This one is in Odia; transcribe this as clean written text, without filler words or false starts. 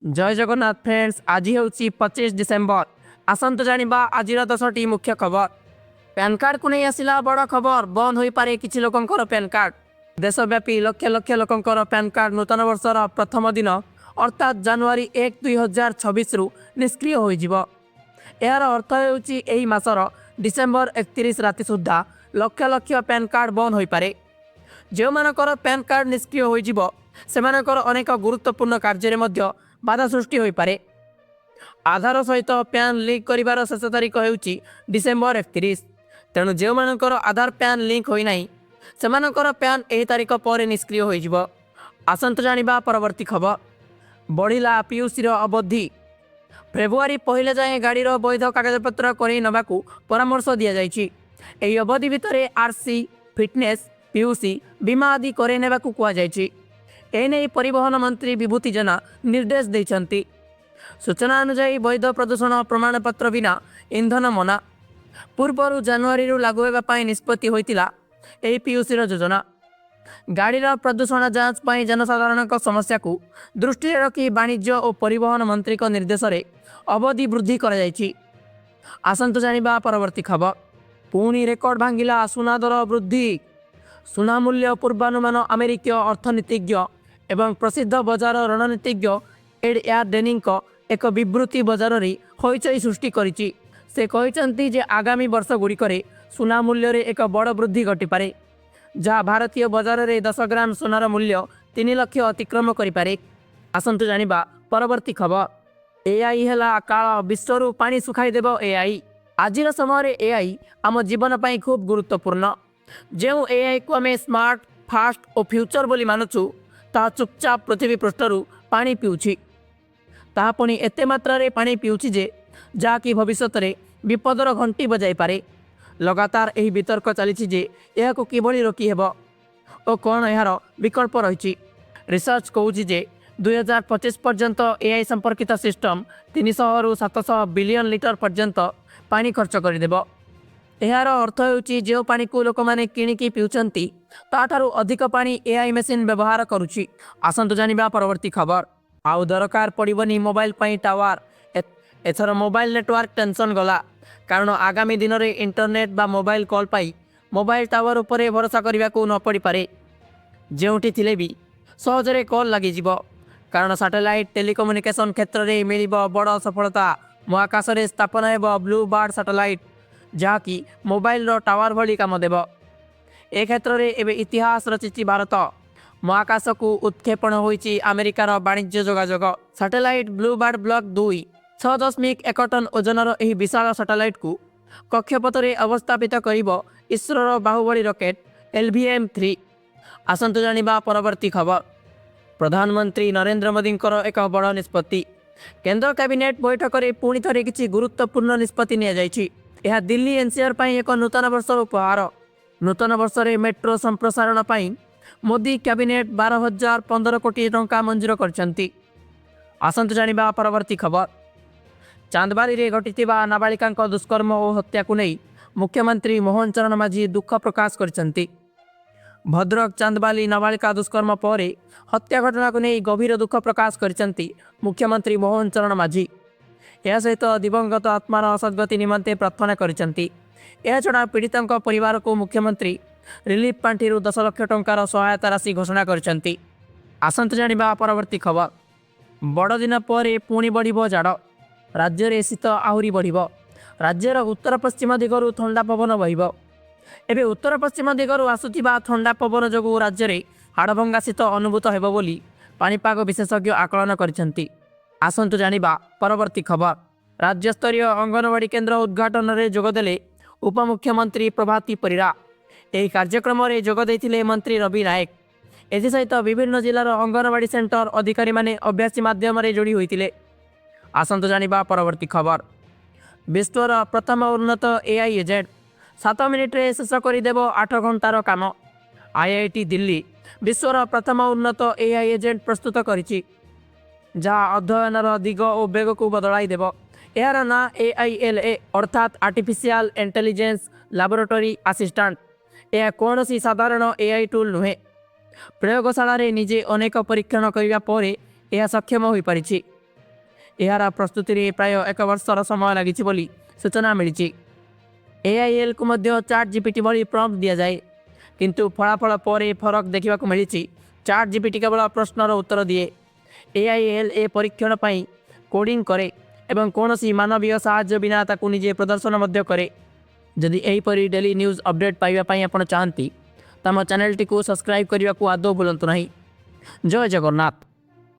ଜୟ ଜଗନ୍ନାଥ ଫ୍ରେଣ୍ଡସ୍, ଆଜି ହେଉଛି 25 ଡିସେମ୍ବର। ଆସନ୍ତୁ ଜାଣିବା ଆଜିର 10ଟି ମୁଖ୍ୟ ଖବର। ପ୍ୟାନ୍ କାର୍ଡକୁ ନେଇ ଆସିଲା ବଡ଼ ଖବର। ବନ୍ଦ ହୋଇପାରେ କିଛି ଲୋକଙ୍କର ପ୍ୟାନ୍ କାର୍ଡ। ଦେଶବ୍ୟାପୀ ଲକ୍ଷ ଲକ୍ଷ ଲୋକଙ୍କର ପ୍ୟାନ୍ କାର୍ଡ ନୂତନ ବର୍ଷର ପ୍ରଥମ ଦିନ, ଅର୍ଥାତ୍ ଜାନୁଆରୀ 1, 2026ରୁ ନିଷ୍କ୍ରିୟ ହୋଇଯିବ। ଏହାର ଅର୍ଥ ହେଉଛି, ଏହି ମାସର ଡିସେମ୍ବର 31 ରାତି ସୁଦ୍ଧା ଲକ୍ଷ ଲକ୍ଷ ପ୍ୟାନ୍ କାର୍ଡ ବନ୍ଦ ହୋଇପାରେ। ଯେଉଁମାନଙ୍କର ପ୍ୟାନ୍ କାର୍ଡ ନିଷ୍କ୍ରିୟ ହୋଇଯିବ, ସେମାନଙ୍କର ଅନେକ ଗୁରୁତ୍ୱପୂର୍ଣ୍ଣ କାର୍ଯ୍ୟରେ ମଧ୍ୟ ବାଧା ସୃଷ୍ଟି ହୋଇପାରେ। ଆଧାର ସହିତ ପ୍ୟାନ୍ ଲିଙ୍କ କରିବାର ଶେଷ ତାରିଖ ହେଉଛି ଡିସେମ୍ବର 31। ତେଣୁ ଯେଉଁମାନଙ୍କର ଆଧାର ପ୍ୟାନ୍ ଲିଙ୍କ ହୋଇନାହିଁ, ସେମାନଙ୍କର ପ୍ୟାନ୍ ଏହି ତାରିଖ ପରେ ନିଷ୍କ୍ରିୟ ହୋଇଯିବ। ଆସନ୍ତୁ ଜାଣିବା ପରବର୍ତ୍ତୀ ଖବର। ବଢ଼ିଲା ପିୟୁସିର ଅବଧି। ଫେବୃଆରୀ 1 ଯାଏଁ ଗାଡ଼ିର ବୈଧ କାଗଜପତ୍ର କରେଇ ନେବାକୁ ପରାମର୍ଶ ଦିଆଯାଇଛି। ଏହି ଅବଧି ଭିତରେ ଆର୍ସି, ଫିଟନେସ୍, ପିୟୁସି, ବୀମା ଆଦି କରେଇ ନେବାକୁ କୁହାଯାଇଛି। ଏନେଇ ପରିବହନ ମନ୍ତ୍ରୀ ବିଭୂତି ଜେନା ନିର୍ଦ୍ଦେଶ ଦେଇଛନ୍ତି। ସୂଚନା ଅନୁଯାୟୀ, ବୈଧ ପ୍ରଦୂଷଣ ପ୍ରମାଣପତ୍ର ବିନା ଇନ୍ଧନ ମନା। ପୂର୍ବରୁ ଜାନୁଆରୀରୁ ଲାଗୁ ହେବା ପାଇଁ ନିଷ୍ପତ୍ତି ହୋଇଥିଲା ଏହି ପିୟୁସିର ଯୋଜନା। ଗାଡ଼ିର ପ୍ରଦୂଷଣ ଯାଞ୍ଚ ପାଇଁ ଜନସାଧାରଣଙ୍କ ସମସ୍ୟାକୁ ଦୃଷ୍ଟିରେ ରଖି ବାଣିଜ୍ୟ ଓ ପରିବହନ ମନ୍ତ୍ରୀଙ୍କ ନିର୍ଦ୍ଦେଶରେ ଅବଧି ବୃଦ୍ଧି କରାଯାଇଛି। ଆସନ୍ତୁ ଜାଣିବା ପରବର୍ତ୍ତୀ ଖବର। ପୁଣି ରେକର୍ଡ ଭାଙ୍ଗିଲା ସୁନା ଦର ବୃଦ୍ଧି। ସୁନା ମୂଲ୍ୟ ପୂର୍ବାନୁମାନ ଆମେରିକୀୟ ଅର୍ଥନୀତିଜ୍ଞ ଏବଂ ପ୍ରସିଦ୍ଧ ବଜାର ରଣନୀତିଜ୍ଞ ଏଡ୍ ୟାର୍ଡେନିଙ୍କ ଏକ ବିବୃତ୍ତି ବଜାରରେ ହଇଚଇ ସୃଷ୍ଟି କରିଛି। ସେ କହିଛନ୍ତି ଯେ ଆଗାମୀ ବର୍ଷଗୁଡ଼ିକରେ ସୁନା ମୂଲ୍ୟରେ ଏକ ବଡ଼ ବୃଦ୍ଧି ଘଟିପାରେ, ଯାହା ଭାରତୀୟ ବଜାରରେ 10 ଗ୍ରାମ ସୁନାର ମୂଲ୍ୟ 3 ଲକ୍ଷ ଅତିକ୍ରମ କରିପାରେ। ଆସନ୍ତୁ ଜାଣିବା ପରବର୍ତ୍ତୀ ଖବର। ଏଆଇ ହେଲା କାଳ, ବିଶ୍ୱରୁ ପାଣି ଶୁଖାଇଦେବ ଏଆଇ। ଆଜିର ସମୟରେ ଏଆଇ ଆମ ଜୀବନ ପାଇଁ ଖୁବ୍ ଗୁରୁତ୍ୱପୂର୍ଣ୍ଣ। ଯେଉଁ ଏଆଇକୁ ଆମେ ସ୍ମାର୍ଟ, ଫାଷ୍ଟ ଓ ଫ୍ୟୁଚର ବୋଲି ମାନୁଛୁ, ତାହା ଚୁପଚାପ ପୃଥିବୀ ପୃଷ୍ଠରୁ ପାଣି ପିଉଛି। ତାହା ପୁଣି ଏତେ ମାତ୍ରାରେ ପାଣି ପିଉଛି ଯେ ଯାହାକି ଭବିଷ୍ୟତରେ ବିପଦର ଘଣ୍ଟି ବଜାଇପାରେ। ଲଗାତାର ଏହି ବିତର୍କ ଚାଲିଛି ଯେ ଏହାକୁ କିଭଳି ରୋକିହେବ ଓ କ'ଣ ଏହାର ବିକଳ୍ପ ରହିଛି। ରିସର୍ଚ୍ଚ କହୁଛି ଯେ 2025 ପର୍ଯ୍ୟନ୍ତ ଏଆଇ ସମ୍ପର୍କିତ ସିଷ୍ଟମ 300ରୁ 700 ବିଲିୟନ ଲିଟର ପର୍ଯ୍ୟନ୍ତ ପାଣି ଖର୍ଚ୍ଚ କରିଦେବ। ଏହାର ଅର୍ଥ ହେଉଛି, ଯେଉଁ ପାଣିକୁ ଲୋକମାନେ କିଣିକି ପିଉଛନ୍ତି, ତାଠାରୁ ଅଧିକ ପାଣି ଏଆଇ ମେସିନ୍ ବ୍ୟବହାର କରୁଛି। ଆସନ୍ତୁ ଜାଣିବା ପରବର୍ତ୍ତୀ ଖବର। ଆଉ ଦରକାର ପଡ଼ିବନି ମୋବାଇଲ ପାଇଁ ଟାୱାର। ଏଥର ମୋବାଇଲ ନେଟୱାର୍କ ଟେନସନ୍ ଗଲା। କାରଣ ଆଗାମୀ ଦିନରେ ଇଣ୍ଟରନେଟ୍ ବା ମୋବାଇଲ କଲ୍ ପାଇଁ ମୋବାଇଲ ଟାୱାର ଉପରେ ଭରସା କରିବାକୁ ନ ପଡ଼ିପାରେ। ଯେଉଁଠି ଥିଲେ ବି ସହଜରେ କଲ୍ ଲାଗିଯିବ। କାରଣ ସାଟେଲାଇଟ୍ ଟେଲିକମ୍ୟୁନିକେସନ୍ କ୍ଷେତ୍ରରେ ମିଳିବ ବଡ଼ ସଫଳତା। ମହାକାଶରେ ସ୍ଥାପନ ହେବ ବ୍ଲୁ ବାର୍ଡ ସାଟେଲାଇଟ୍, ଯାହାକି ମୋବାଇଲର ଟାୱାର ଭଳି କାମ ଦେବ। ଏ କ୍ଷେତ୍ରରେ ଏବେ ଇତିହାସ ରଚିଛି ଭାରତ। ମହାକାଶକୁ ଉତ୍କ୍ଷେପଣ ହୋଇଛି ଆମେରିକାର ବାଣିଜ୍ୟ ଯୋଗାଯୋଗ satellite blue bird block 2। 6.1 ton ଓଜନର ଏହି ବିଶାଳ ସାଟେଲାଇଟ୍କୁ କକ୍ଷପଥରେ ଅବସ୍ଥାପିତ କରିବ ଇସ୍ରୋର ବାହୁବଳୀ ରକେଟ୍ ଏଲ୍ଭିଏମ୍ 3। ଆସନ୍ତୁ ଜାଣିବା ପରବର୍ତ୍ତୀ ଖବର। ପ୍ରଧାନମନ୍ତ୍ରୀ ନରେନ୍ଦ୍ର ମୋଦିଙ୍କର ଏକ ବଡ଼ ନିଷ୍ପତ୍ତି। କେନ୍ଦ୍ର କ୍ୟାବିନେଟ୍ ବୈଠକରେ ପୁଣି ଥରେ କିଛି ଗୁରୁତ୍ୱପୂର୍ଣ୍ଣ ନିଷ୍ପତ୍ତି ନିଆଯାଇଛି। ଏହା ଦିଲ୍ଲୀ ଏନ୍ସିଆର୍ ପାଇଁ ଏକ ନୂତନ ବର୍ଷର ଉପହାର। ନୂତନ ବର୍ଷରେ ମେଟ୍ରୋ ସମ୍ପ୍ରସାରଣ ପାଇଁ ମୋଦି କ୍ୟାବିନେଟ୍ 12,015 କୋଟି ଟଙ୍କା ମଞ୍ଜୁର କରିଛନ୍ତି। ଆସନ୍ତୁ ଜାଣିବା ପରବର୍ତ୍ତୀ ଖବର। ଚାନ୍ଦବାଲିରେ ଘଟିଥିବା ନାବାଳିକାଙ୍କ ଦୁଷ୍କର୍ମ ଓ ହତ୍ୟାକୁ ନେଇ ମୁଖ୍ୟମନ୍ତ୍ରୀ ମୋହନ ଚରଣ ମାଝୀ ଦୁଃଖ ପ୍ରକାଶ କରିଛନ୍ତି। ଭଦ୍ରକ ଚାନ୍ଦବାଲି ନାବାଳିକା ଦୁଷ୍କର୍ମ ପରେ ହତ୍ୟା ଘଟଣାକୁ ନେଇ ଗଭୀର ଦୁଃଖ ପ୍ରକାଶ କରିଛନ୍ତି ମୁଖ୍ୟମନ୍ତ୍ରୀ ମୋହନ ଚରଣ ମାଝୀ। ଏହା ସହିତ ଦିବଂଗତ ଆତ୍ମାର ସଦ୍ଗତି ନିମନ୍ତେ ପ୍ରାର୍ଥନା କରିଛନ୍ତି। ଏହାଛଡ଼ା ପୀଡ଼ିତଙ୍କ ପରିବାରକୁ ମୁଖ୍ୟମନ୍ତ୍ରୀ ରିଲିଫ ପାଣ୍ଠିରୁ 10 ଲକ୍ଷ ଟଙ୍କାର ସହାୟତା ରାଶି ଘୋଷଣା କରିଛନ୍ତି। ଆସନ୍ତୁ ଜାଣିବା ପରବର୍ତ୍ତୀ ଖବର। ବଡ଼ଦିନ ପରେ ପୁଣି ବଢ଼ିବ ଜାଡ଼। ରାଜ୍ୟରେ ଶୀତ ଆହୁରି ବଢ଼ିବ। ରାଜ୍ୟର ଉତ୍ତର ପଶ୍ଚିମ ଦିଗରୁ ଥଣ୍ଡା ପବନ ବହିବ। ଏବେ ଉତ୍ତର ପଶ୍ଚିମ ଦିଗରୁ ଆସୁଥିବା ଥଣ୍ଡା ପବନ ଯୋଗୁଁ ରାଜ୍ୟରେ ହାଡ଼ଭଙ୍ଗା ଶୀତ ଅନୁଭୂତ ହେବ ବୋଲି ପାଣିପାଗ ବିଶେଷଜ୍ଞ ଆକଳନ କରିଛନ୍ତି। ଆସନ୍ତୁ ଜାଣିବା ପରବର୍ତ୍ତୀ ଖବର। ରାଜ୍ୟସ୍ତରୀୟ ଅଙ୍ଗନବାଡ଼ି କେନ୍ଦ୍ର ଉଦ୍ଘାଟନରେ ଯୋଗଦେଲେ ଉପମୁଖ୍ୟମନ୍ତ୍ରୀ ପ୍ରଭାତୀ ପରିଡ଼ା। ଏହି କାର୍ଯ୍ୟକ୍ରମରେ ଯୋଗ ଦେଇଥିଲେ ମନ୍ତ୍ରୀ ରବି ନାଏକ। ଏଥିସହିତ ବିଭିନ୍ନ ଜିଲ୍ଲାର ଅଙ୍ଗନବାଡ଼ି ସେଣ୍ଟର ଅଧିକାରୀମାନେ ଅଭ୍ୟାସୀ ମାଧ୍ୟମରେ ଯୋଡ଼ି ହୋଇଥିଲେ। ଆସନ୍ତୁ ଜାଣିବା ପରବର୍ତ୍ତୀ ଖବର। ବିଶ୍ୱର ପ୍ରଥମ ଉନ୍ନତ ଏଆଇ ଏଜେଣ୍ଟ 7 ମିନିଟରେ ଶେଷ କରିଦେବ 8 ଘଣ୍ଟାର କାମ। ଆଇଆଇଟି ଦିଲ୍ଲୀ ବିଶ୍ୱର ପ୍ରଥମ ଉନ୍ନତ ଏଆଇ ଏଜେଣ୍ଟ ପ୍ରସ୍ତୁତ କରିଛି, ଯାହା ଅଧ୍ୟୟନର ଦିଗ ଓ ବେଗକୁ ବଦଳାଇ ଦେବ। ଏହାର ନାଁ ଏଆଇଏଲ୍ଏ, ଅର୍ଥାତ୍ ଆର୍ଟିଫିସିଆଲ ଇଣ୍ଟେଲିଜେନ୍ସ ଲାବୋରେଟୋରୀ ଆସିଷ୍ଟାଣ୍ଟ। ଏହା କୌଣସି ସାଧାରଣ ଏଆଇ ଟୁଲ୍ ନୁହେଁ। ପ୍ରୟୋଗଶାଳାରେ ନିଜେ ଅନେକ ପରୀକ୍ଷଣ କରିବା ପରେ ଏହା ସକ୍ଷମ ହୋଇପାରିଛି। ଏହାର ପ୍ରସ୍ତୁତିରେ ପ୍ରାୟ ଏକ ବର୍ଷର ସମୟ ଲାଗିଛି ବୋଲି ସୂଚନା ମିଳିଛି। ଏଆଇଏଲ୍କୁ ମଧ୍ୟ ଚାଟ୍ ଜିପିଟି ଭଳି ପ୍ରମ୍ପ୍ଟ ଦିଆଯାଏ, କିନ୍ତୁ ଫଳାଫଳ ପରେ ଫରକ ଦେଖିବାକୁ ମିଳିଛି। ଚାଟ୍ ଜିପିଟି କେବଳ ପ୍ରଶ୍ନର ଉତ୍ତର ଦିଏ। ଏଆଇଏଲ୍ ଏ ପରୀକ୍ଷଣ ପାଇଁ କୋଡ଼ିଂ କରେ ଏବଂ କୌଣସି ମାନବୀୟ ସାହାଯ୍ୟ ବିନା ତାକୁ ନିଜେ ପ୍ରଦର୍ଶନ ମଧ୍ୟ କରେ। ଯଦି ଏହିପରି ଡେଲି ନ୍ୟୁଜ୍ ଅପଡେଟ୍ ପାଇବା ପାଇଁ ଆପଣ ଚାହାନ୍ତି, ତ ଆମ ଚ୍ୟାନେଲଟିକୁ ସବସ୍କ୍ରାଇବ୍ କରିବାକୁ ଆଦୌ ଭୁଲନ୍ତୁ ନାହିଁ। ଜୟ ଜଗନ୍ନାଥ।